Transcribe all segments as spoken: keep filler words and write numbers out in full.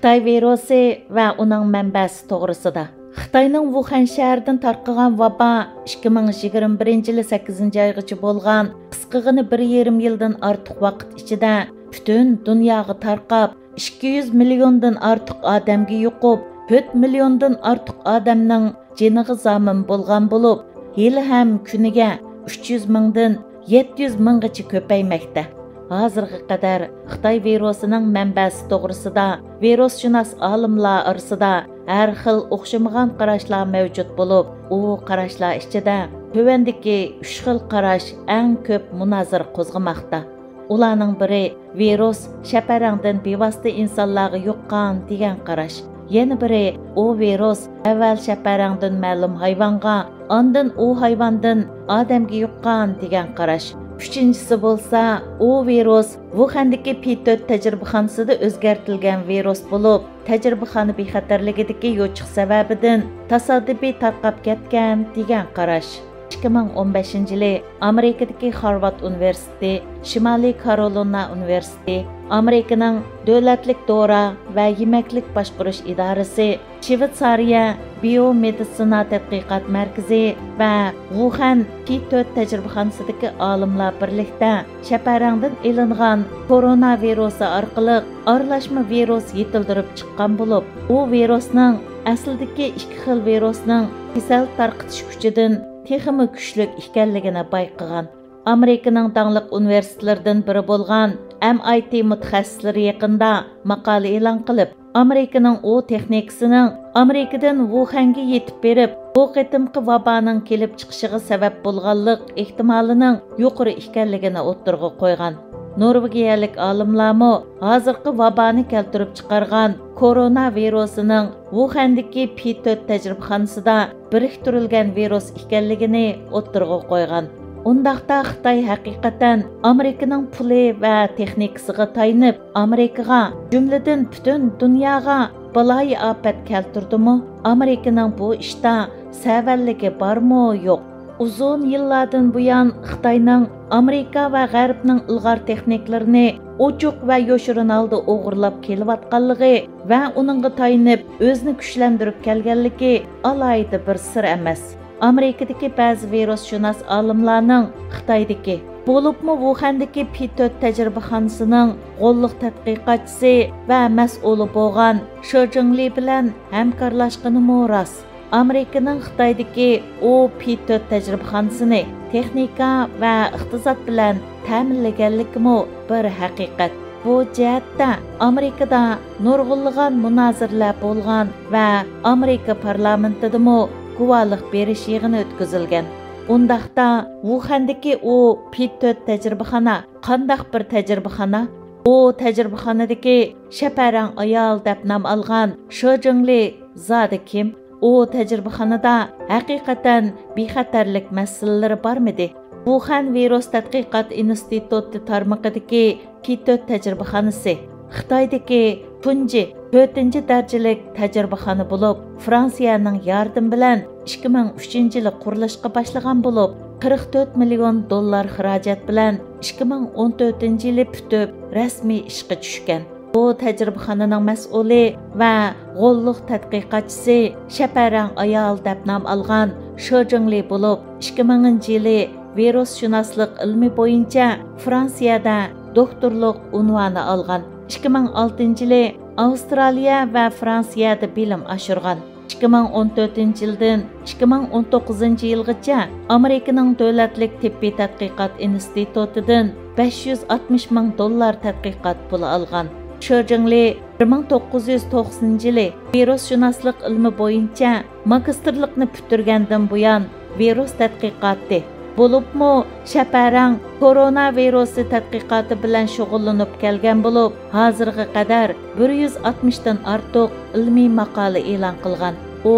خىتاي ۋىرۇسى ۋە ئۇنىڭ مەنبەسى توغرىسىدا. خىتاينىڭ ۋۇخەن شەھىرىدىن تارقىغان ۋابا ئىككى مىڭ يىگىرمە بىرىنچى يىلى سەككىزىنچى ئايغىچە بولغان قىسقىغىنە بىر يېرىم يىلدىن ئارتۇق ۋاقىت ئىچىدە پۈتۈن دۇنياغا تارقاپ، ئىككى يۈز مىليوندىن ئارتۇق ئادەمگە يۇقۇپ، تۆت مىليوندىن ئارتۇق ئادەمنىڭ جېنىغا زامىن بولغان بولۇپ، ھېلىھەم كۈنىگە ئۈچ يۈز مىڭدىن يەتتە يۈز مىڭغىچە كۆپەيمەكتە. ھازىرغا قەدەر خىتاي ۋىرۇسىنىڭ مەنبەسى توغرىسىدا ۋىرۇسشۇناس ئالىملار ئارىسىدا ھەر خىل ئوخشىمىغان قاراشلار مەۋجۇت بولۇپ، ئۇ قاراشلار ئىچىدە تۆۋەندىكى ئۈچ خىل قاراش ئەڭ كۆپ مۇنازىرە قوزغىماقتا. ئۇلارنىڭ بىرى، ۋىرۇس شەپەرەڭدىن بىۋاسىتە ئىنسانلارغا يۇققان دېگەن قاراش. يەنە بىرى، ئۇ ۋىرۇس ئەۋۋەل شەپەرەڭدىن مەلۇم ھايۋانغا، ئاندىن ئۇ ھايۋاندىن ئادەمگە يۇققان دېگەن قاراش. ئۈچىنچىسى بولسا، ئۇ ۋىرۇس ۋۇخەندىكى پى تۆت تەجرىبىخانىسىدا ئۆزگەرتىلگەن ۋىرۇس بولۇپ، تەجرىبىخانا بىخەتەرلىكىدىكى يوچۇق سەۋەبىدىن تاسادىپىي تارقاپ كەتكەن دېگەن قاراش. ئىككى مىڭ ئون بەشىنچى يىلى ئامېرىكىدىكى خارۋارد ئۇنىۋېرسىتېتى، شىمالىي كارولىنا ئۇنىۋېرسىتېتى، ئامېرىكىنىڭ دۆلەتلىك دورا ۋە يېمەكلىك باشقۇرۇش ئىدارىسى، شىۋېتسارىيە بىيومېدىتسىنا تەتقىقات مەركىزى ۋە ۋۇخەن پى تۆت تەجرىبىخانىسىدىكى ئالىملار بىرلىكتە شەپەرەڭدىن ئېلىنغان كورونا ۋىرۇسى ئارقىلىق ئارىلاشما ۋىرۇس يېتىلدۈرۈپ چىققان بولۇپ، ئۇ ۋىرۇسنىڭ ئەسلىدىكى ئىككى خىل ۋىرۇسنىڭ كېسەل تارقىتىش كۈچىدىن تېخىمۇ كۈچلۈك ئىكەنلىكىنى بايقىغان. ئامېرىكىنىڭ داڭلىق ئۇنىۋېرسىتېتلىرىدىن بىرى بولغان ئەم ئاي تى مۇتەخەسسىسلىرى يېقىندا ماقالە ئېلان قىلىپ، ئامېرىكىنىڭ ئۇ تېخنىكىسىنىڭ ئامېرىكىدىن ۋۇخەنگە يېتىپ بېرىپ، بۇ قېتىمقى ۋابانىڭ كېلىپ چىقىشىغا سەۋەب بولغانلىق ئېھتىمالىنىڭ يۇقىرى ئىكەنلىكىنى ئوتتۇرىغا قويغان. نورۋېگىيەلىك ئالىملارمۇ ھازىرقى ۋابانى كەلتۈرۈپ چىقارغان كورونا ۋىرۇسىنىڭ ۋۇخەندىكى پى تۆت تەجرىبىخانىسىدا بىرىكتۈرۈلگەن ۋىرۇس ئىكەنلىكىنى ئوتتۇرىغا قويغان. ئۇنداقتا خىتاي ھەقىقەتەن ئامېرىكىنىڭ پۇلى ۋە تېخنىكىسىغا تايىنىپ، ئامېرىكىغا، جۈملىدىن پۈتۈن دۇنياغا بالايىئاپەت كەلتۈردىمۇ؟ ئامېرىكىنىڭ بۇ ئىشتا سەۋەنلىكى بارمۇ يوق؟ ئۇزۇن يىللاردىن بۇيان خىتاينىڭ ئامېرىكا ۋە غەربنىڭ ئىلغار تېخنىكلىرىنى ئوچۇق ۋە يوشۇرۇن ھالدا ئوغرىلاپ كېلىۋاتقانلىقى ۋە ئۇنىڭغا تايىنىپ ئۆزىنى كۈچلەندۈرۈپ كەلگەنلىكى ئالاھىدە بىر سىر ئەمەس. ئامېرىكىدىكى بەزى ۋىرۇسشۇناس ئالىملارنىڭ خىتايدىكى، بولۇپمۇ ۋۇخەندىكى پى تۆت تەجرىبىخانىسىنىڭ غوللۇق تەتقىقاتچىسى ۋە مەسئۇلى بولغان شې جىڭلى بىلەن ھەمكارلاشقىنىمۇ راست. ئامېرىكىنىڭ خىتايدىكى ئۇ پى تۆت تەجرىبىخانىسىنى تېخنىكا ۋە ئىقتىساد بىلەن تەمىنلىگەنلىكىمۇ بىر ھەقىقەت. بۇ جەھەتتە ئامېرىكىدا نۇرغۇنلىغان مۇنازىرىلەر بولغان ۋە ئامېرىكا پارلامېنتىدىمۇ گۇۋاھلىق بېرىش يىغىنى ئۆتكۈزۈلگەن. ئۇنداقتا ۋۇخەندىكى ئۇ پى تۆت تەجرىبىخانا قانداق بىر تەجرىبىخانا؟ ئۇ تەجرىبىخانىدىكى شەپەرەڭ ئايال دەپ نام ئالغان شې جىڭلى زادى كىم؟ ئۇ تەجرىبىخانىدا ھەقىقەتەن بىخەتەرلىك مەسىلىلىرى بارمىدى؟ ۋۇخەن ۋىرۇس تەتقىقات ئىنستىتۇتى تارمىقىدىكى پى تۆت تەجرىبىخانىسى خىتايدىكى تۇنجى تۆتىنچى دەرىجىلىك تەجرىبىخانا بولۇپ، فرانسىيەنىڭ ياردىمى بىلەن ئىككى مىڭ ئۈچىنچى يىلى قۇرۇلۇشقا باشلىغان بولۇپ، قىرىق تۆت مىليون دوللار خىراجەت بىلەن ئىككى مىڭ ئون تۆتىنچى يىلى پۈتۈپ، رەسمىي ئىشقا چۈشكەن. بۇ تەجرىبىخانىنىڭ مەسئۇلى ۋە غوللۇق تەتقىقاتچىسى شەپەرەڭ ئايال دەپ نام ئالغان شې جىڭلى بولۇپ، ئىككى مىڭىنچى يىلى ۋىرۇسشۇناسلىق ئىلمى بويىچە فرانسىيەدە دوكتورلۇق ئۇنۋانى ئالغان. ئىككى مىڭ ئالتىنچى يىلى ئاۋسترالىيە ۋە فرانسىيەدە بىلىم ئاشۇرغان. ئىككى مىڭ ئون تۆتىنچى يىلدىن ئىككى مىڭ ئون توققۇزىنچى يىلغىچە ئامېرىكىنىڭ دۆلەتلىك تېببىي تەتقىقات ئىنستىتۇتىدىن بەش يۈز ئاتمىش مىڭ دوللار تەتقىقات پۇلى ئالغان. شې جىڭلى بىر مىڭ توققۇز يۈز توقسىنىنچى يىلى ۋىرۇسشۇناسلىق ئىلمى بويىچە ماگىستىرلىقنى پۈتتۈرگەندىن بۇيان، ۋىرۇس تەتقىقاتى، بولۇپمۇ شەپەرەڭ كورونا ۋىرۇسى تەتقىقاتى بىلەن شۇغۇللىنىپ كەلگەن بولۇپ، ھازىرغا قەدەر بىر يۈز ئاتمىشتىن ئارتۇق ئىلمىي ماقالە ئېلان قىلغان. ئۇ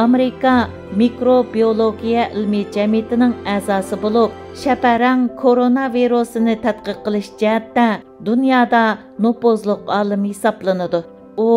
ئامېرىكا مىكروبىيولوگىيە ئىلمىي جەمئىيىتىنىڭ ئەزاسى بولۇپ، شەپەرەڭ كورونا ۋىرۇسىنى تەتقىق قىلىش جەھەتتە دۇنيادا نوپۇزلۇق ئالىم ھېسابلىنىدۇ. ئۇ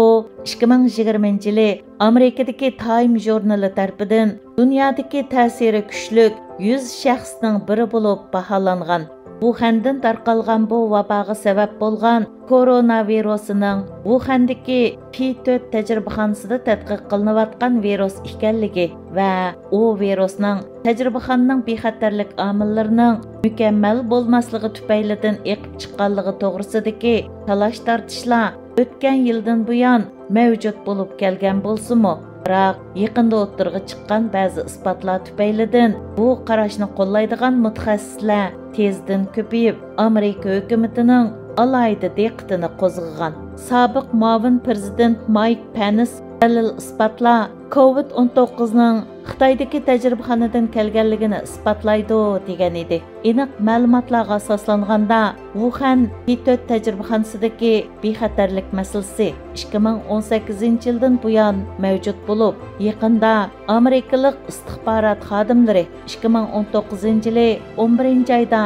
ئىككى مىڭ يىگىرمىنچى يىلى ئامېرىكىدىكى تايم ژۇرنىلى تەرىپىدىن دۇنيادىكى تەسىرى كۈچلۈك يۈز شەخسنىڭ بىرى بولۇپ باھالانغان. ۋۇخەندىن تارقالغان بۇ ۋاباغا سەۋەب بولغان كورونا ۋىرۇسىنىڭ ۋۇخەندىكى پى تۆت تەجرىبىخانىسىدا تەتقىق قىلىنىۋاتقان ۋىرۇس ئىكەنلىكى ۋە ئۇ ۋىرۇسنىڭ تەجرىبىخانىنىڭ بىخەتەرلىك ئامىللىرىنىڭ مۇكەممەل بولماسلىقى تۈپەيلىدىن ئېقىپ چىققانلىقى توغرىسىدىكى تالاش-تارتىشلار ئۆتكەن يىلدىن بۇيان مەۋجۇت بولۇپ كەلگەن بولسىمۇ، بىراق يېقىندا ئوتتۇرىغا چىققان بەزى ئىسپاتلار تۈپەيلىدىن بۇ قاراشنى قوللايدىغان مۇتەخەسسىسلەر تېزدىن كۆپىيىپ، ئامېرىكا ھۆكۈمىتىنىڭ ئالاھىدە دىققىتىنى قوزغىغان. سابىق مۇئاۋىن پىرېزىدېنت مايك پېنس دەلىل-ئىسپاتلار كوۋىد ئون توققۇزنىڭ خىتايدىكى تەجرىبىخانىدىن كەلگەنلىكىنى ئىسپاتلايدۇ، دېگەن ئىدى. ئېنىق مەلۇماتلارغا ئاساسلانغاندا، ۋۇخەن پى تۆت تەجرىبىخانىسىدىكى بىخەتەرلىك مەسىلىسى ئىككى مىڭ ئون سەككىزىنچى يىلدىن بۇيان مەۋجۇت بولۇپ، يېقىندا ئامېرىكىلىق ئىستىخبارات خادىملىرى ئىككى مىڭ ئون توققۇزىنچى يىلى ئون بىرىنچى ئايدا،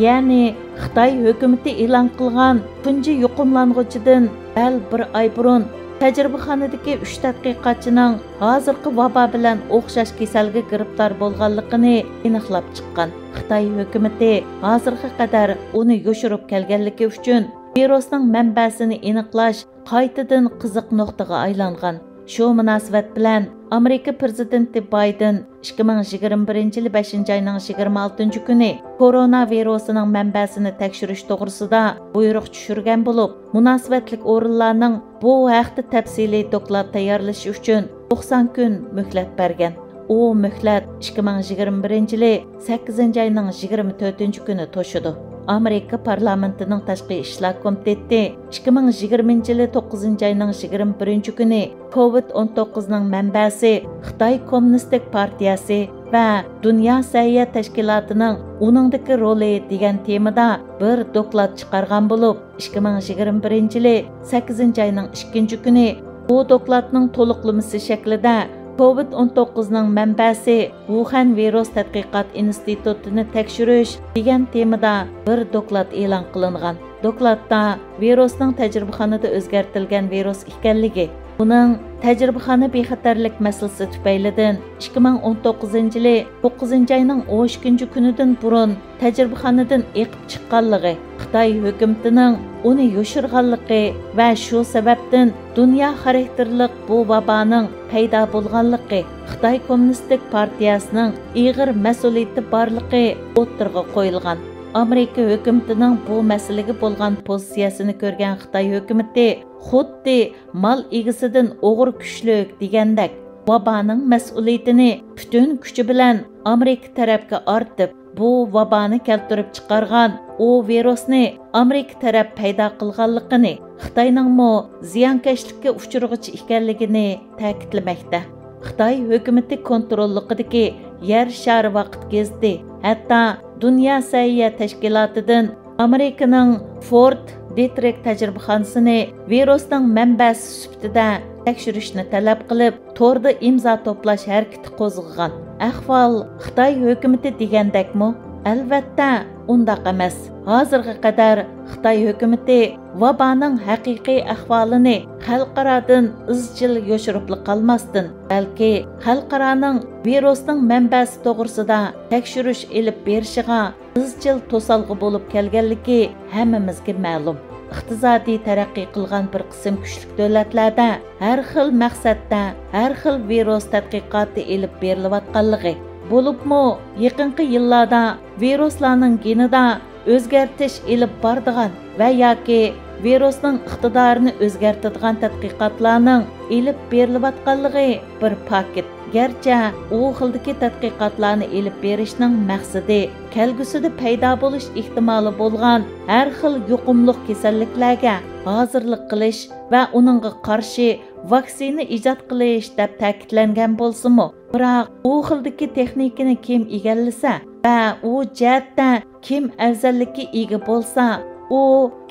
يەنى خىتاي ھۆكۈمىتى ئېلان قىلغان تۇنجى يۇقۇملانغۇچىدىن دەل بىر ئاي بۇرۇن تەجرىبىخانىدىكى ئۈچ تەتقىقاتچىنىڭ ھازىرقى ۋابا بىلەن ئوخشاش كېسەلگە گىرىپتار بولغانلىقىنى ئېنىقلاپ چىققان. خىتاي ھۆكۈمىتى ھازىرغا قەدەر ئۇنى يوشۇرۇپ كەلگەنلىكى ئۈچۈن ۋىرۇسنىڭ مەنبەسىنى ئېنىقلاش قايتىدىن قىزىق نۇقتىغا ئايلانغان. شۇ مۇناسىۋەت بىلەن ئامېرىكا پىرېزىدېنتى بايدېن ئىككى مىڭ يىگىرمە بىرىنچى يىلى بەشىنچى ئاينىڭ يىگىرمە ئالتىنچى كۈنى كورونا ۋىرۇسىنىڭ مەنبەسىنى تەكشۈرۈش توغرىسىدا بۇيرۇق چۈشۈرگەن بولۇپ، مۇناسىۋەتلىك ئورۇنلارنىڭ بۇ ھەقتە تەپسىلىي دوكلات تەييارلىشى ئۈچۈن توقسان كۈن مۆھلەت بەرگەن. ئۇ مۆھلەت ئىككى مىڭ يىگىرمە بىرىنچى يىلى سەككىزىنچى ئاينىڭ يىگىرمە تۆتىنچى كۈنى توشىدۇ. ئامېرىكا پارلامېنتىنىڭ تاشقى ئىشلار كومىتېتى ئىككى مىڭ يىگىرمىنچى يىلى توققۇزىنچى ئاينىڭ يىگىرمە بىرىنچى كۈنى كوۋىد ئون توققۇزنىڭ مەنبەسى خىتاي كوممۇنىستىك پارتىيەسى ۋە دۇنيا سەھىيە تەشكىلاتىنىڭ ئۇنىڭدىكى رولى دېگەن تېمىدا بىر دوكلات چىقارغان بولۇپ، ئىككى مىڭ يىگىرمە بىرىنچى يىلى سەككىزىنچى ئاينىڭ ئىككىنچى كۈنى بۇ دوكلاتنىڭ تولۇقلىمىسى شەكلىدە كوۋىد ئون توققۇزنىڭ مەنبەسى ۋۇخەن ۋىرۇس تەتقىقات ئىنستىتۇتىنى تەكشۈرۈش دېگەن تېمىدا بىر دوكلات ئېلان قىلىنغان. دوكلاتتا ۋىرۇسنىڭ تەجرىبىخانىدا ئۆزگەرتىلگەن ۋىرۇس ئىكەنلىكى، ئۇنىڭ تەجرىبىخانا بىخەتەرلىك مەسىلىسى تۈپەيلىدىن ئىككى مىڭ ئون توققۇزىنچى يىلى توققۇزىنچى ئاينىڭ ئون ئىككىنچى كۈنىدىن بۇرۇن تەجرىبىخانىدىن ئېقىپ چىققانلىقى، خىتاي ھۆكۈمىتىنىڭ ئۇنى يوشۇرغانلىقى ۋە شۇ سەۋەبتىن دۇنيا خاراكتېرلىق بۇ ۋابانىڭ پەيدا بولغانلىقى، خىتاي كوممۇنىستىك پارتىيەسىنىڭ ئېغىر مەسئۇلىيىتى بارلىقى ئوتتۇرىغا قويۇلغان. ئامېرىكا ھۆكۈمىتىنىڭ بۇ مەسىلىگە بولغان پوزىتسىيەسىنى كۆرگەن خىتاي ھۆكۈمىتى خۇددى مال ئىگىسىدىن ئوغرى كۈچلۈك دېگەندەك، ۋابانىڭ مەسئۇلىيىتىنى پۈتۈن كۈچى بىلەن ئامېرىكا تەرەپكە ئارتىپ، بۇ ۋابانى كەلتۈرۈپ چىقارغان ئۇ ۋىرۇسنى ئامېرىكا تەرەپ پەيدا قىلغانلىقىنى، خىتاينىڭمۇ زىيانكەشلىككە ئۇچرىغۇچى ئىكەنلىكىنى تەكىتلىمەكتە. خىتاي ھۆكۈمىتى كونتروللۇقىدىكى يەر شارى ۋاقىت گېزىتى، ھەتتا دۇنيا سەھىيە تەشكىلاتىدىن ئامېرىكىنىڭ فورت دىترىك تەجرىبىخانىسىنى ۋىرۇسنىڭ مەنبەسى سۈپىتىدە تەكشۈرۈشنى تەلەپ قىلىپ، توردا ئىمزا توپلاش ھەرىكىتى قوزغىغان. ئەھۋال خىتاي ھۆكۈمىتى دېگەندەكمۇ؟ ئەلۋەتتە، ئۇنداق ئەمەس. ھازىرغا قەدەر خىتاي ھۆكۈمىتى ۋابانىڭ ھەقىقىي ئەھۋالىنى خەلقئارادىن ئىزچىل يوشۇرۇپلا قالماستىن، بەلكى خەلقئارانىڭ ۋىرۇسنىڭ مەنبەسى توغرىسىدا تەكشۈرۈش ئېلىپ بېرىشىغا ئىزچىل توسالغۇ بولۇپ كەلگەنلىكى ھەممىمىزگە مەلۇم. ئىقتىسادىي تەرەققىي قىلغان بىر قىسىم كۈچلۈك دۆلەتلەردە ھەر خىل مەقسەتتە ھەر خىل ۋىرۇس تەتقىقاتى ئېلىپ بېرىلىۋاتقانلىقى، بولۇپمۇ يېقىنقى يىللاردا ۋىرۇسلارنىڭ گېنىدا ئۆزگەرتىش ئېلىپ بارىدىغان ۋە ياكى ۋىرۇسنىڭ ئىقتىدارىنى ئۆزگەرتىدىغان تەتقىقاتلارنىڭ ئېلىپ بېرىلىۋاتقانلىقى بىر پاكىت. گەرچە ئۇ خىلدىكى تەتقىقاتلارنى ئېلىپ بېرىشنىڭ مەقسىتى كەلگۈسىدە پەيدا بولۇش ئېھتىمالى بولغان ھەر خىل يۇقۇملۇق كېسەللىكلەرگە ھازىرلىق قىلىش ۋە ئۇنىڭغا قارشى ۋاكسىنا ئىجاد قىلىش دەپ تەكىتلەنگەن بولسىمۇ، بىراق ئۇ خىلدىكى تېخنىكىنى كىم ئىگىلىسە ۋە ئۇ جەھەتتە كىم ئەۋزەللىككە ئىگە بولسا، ئۇ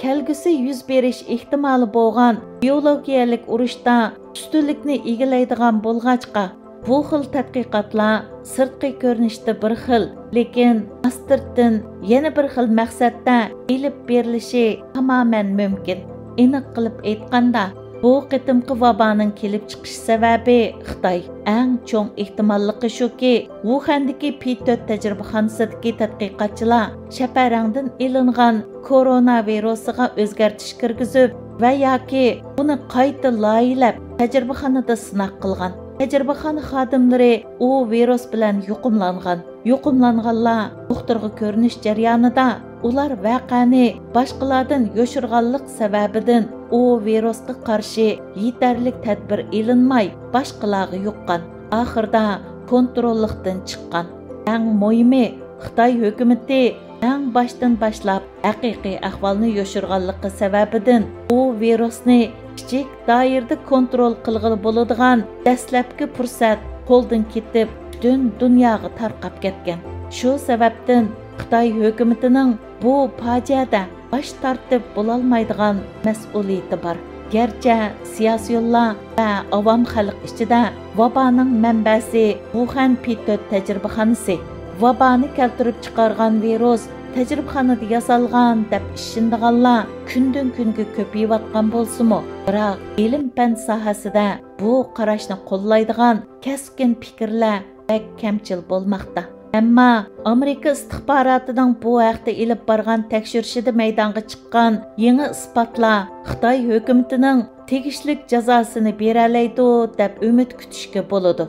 كەلگۈسى يۈز بېرىش ئېھتىمالى بولغان بىيولوگىيەلىك ئۇرۇشتا ئۈستۈنلۈكنى ئىگىلەيدىغان بولغاچقا، بۇ خىل تەتقىقاتلار سىرتقى كۆرۈنۈشتە بىر خىل، لېكىن ئاستىرتىن يەنە بىر خىل مەقسەتتە ئېلىپ بېرىلىشى تامامەن مۇمكىن. ئېنىق قىلىپ ئېيتقاندا، بۇ قېتىمقى ۋابانىڭ كېلىپ چىقىش سەۋەبى خىتاي. ئەڭ چوڭ ئېھتىماللىقى شۇكى، ۋۇخەندىكى پى تۆت تەجرىبىخانىسىدىكى تەتقىقاتچىلار شەپەرەڭدىن ئېلىنغان كورونا ۋىرۇسىغا ئۆزگەرتىش كىرگۈزۈپ ۋە ياكى ئۇنى قايتا لايىھەلەپ، تەجرىبىخانىدا سىناق قىلغان. تەجرىبىخانا خادىملىرى ئۇ ۋىرۇس بىلەن يۇقۇملانغان. يۇقۇملانغانلار دوختۇرغا كۆرۈنۈش جەريانىدا ئۇلار ۋەقەنى باشقىلاردىن يوشۇرغانلىق سەۋەبىدىن ئۇ ۋىرۇسقا قارشى يېتەرلىك تەدبىر ئېلىنماي باشقىلارغا يۇققان. ئاخىردا كونتروللۇقتىن چىققان. ئەڭ مۇھىمى، خىتاي ھۆكۈمىتى ئەڭ باشتىن باشلاپ ھەقىقىي ئەھۋالنى يوشۇرغانلىقى سەۋەبىدىن ئۇ ۋىرۇسنى كىچىك دائىرىدە كونترول قىلغىلى بولىدىغان دەسلەپكى پۇرسەت قولدىن كېتىپ، پۈتۈن دۇنياغا تارقاپ كەتكەن. شۇ سەۋەبتىن خىتاي ھۆكۈمىتىنىڭ بۇ پاجىئەدە باش تارتىپ بولالمايدىغان مەسئۇلىيىتى بار. گەرچە سىياسىيونلار ۋە ئاۋام خەلق ئىچىدە ۋابانىڭ مەنبەسى ۋۇخەن پى تۆت تەجرىبىخانىسى، ۋابانى كەلتۈرۈپ چىقارغان ۋىرۇس تەجرىبىخانىدا ياسالغان دەپ ئىشىنىدىغانلار كۈندىن-كۈنگە كۆپىيىۋاتقان بولسىمۇ، بىراق ئىلىم-پەن ساھەسىدە بۇ قاراشنى قوللايدىغان كەسكىن پىكىرلەر بەك كەمچىل بولماقتا. ئەمما ئامېرىكا ئىستىخباراتىنىڭ بۇ ھەقتە ئېلىپ بارغان تەكشۈرۈشىدە مەيدانغا چىققان يېڭى ئىسپاتلار خىتاي ھۆكۈمىتىنىڭ تېگىشلىك جازاسىنى بېرەلەيدۇ دەپ ئۈمىد كۈتۈشكە بولىدۇ.